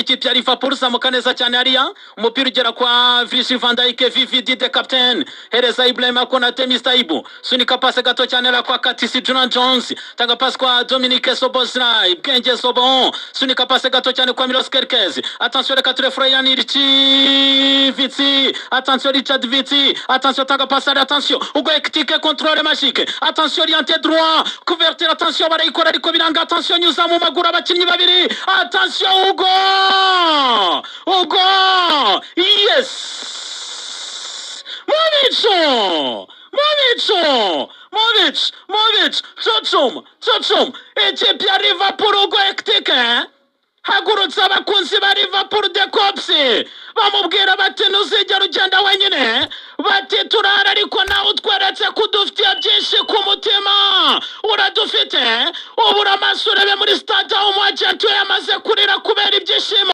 Ikipe ya Liverpool zamuka neza cyane hariya, umupira ugera kwa Virgil van Dijk, VVD the captain, hereza Ibrahima Konate, Mr Ibu, sunika pase gato cyane hariya kwa Curtis Jones Jones, tanga pase kwa Dominic Szoboszlai, Bwenge Sobon, sunika pase gato cyane kwa Milos Kerkez. Attention, reka ture Florian Wirtz, attention Richard Wirtz, attention, tanga pase hariya, attention Hugo Ekitike, contrôle magique, attention, orienté droit, couverture, attention, barayikora ariko biranga, attention, nyuza mu maguru abakinnyi babiri, attention Hugo, Hugo, yes, mu bicu, mu bicu, mu bicu, mu bicu, cucum cucum, ikipe ya Liverpool, Hugo Ekitike hagurutse abakunzi ba Liverpool, the Kops, bamubwira bati: "Ntuzigera ugenda wenyine." Bati: "Turara ariko nawe utweretse ko udufitiye byinshi ku mutima, uradufite." Ubura amaso urebe muri stade aho umu agent we yamaze kurira kubera ibyishimo.